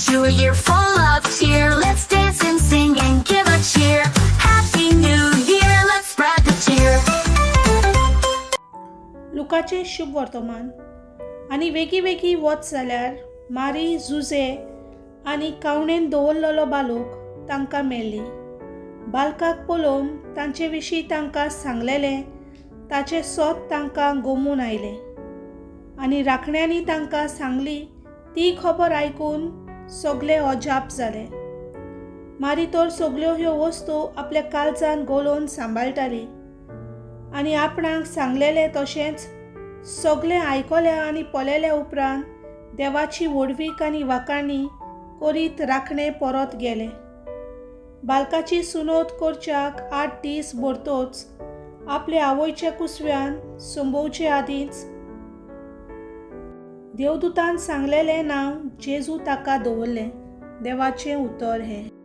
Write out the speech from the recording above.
wish you a year full of cheer. Let's dance and sing and give a cheer. Happy New Year, let's spread the cheer. लुकाचें शुभ वर्तमान. आनी वेगीं वेगीं वच जाल्यार मारी, जुजे आनी कावणेन दवरलेलो बालूक तांकां मेळ्ळी. बालकाक पळोवन तांचे विशीं तांकां सांगलेलें ताचें सोद तांकां गोमून आयलें. आनी राखण्यांनी तांकां सांगली ती खबर आयकून सगळे अजाप जाले. मारी तर सगल्यो ह्यो वस्तू आपल्या काळजान गोलोवन सांबाळटाली आनी आपणाक सांगलेलें तशेंच सगळें आयकल्या आनी पळयल्या उपरांत देवाची व्हडवीक आनी वाखाणी करीत राखणे परत गेले. बालकाची सुनोत करच्याक 8 दीस भरतोच आपले आवयच्या कुसव्यान संभोवचे आदींच देवदूतान सांगलेलें नांव जेजू ताका दवरलें. देवाचें उतर हें.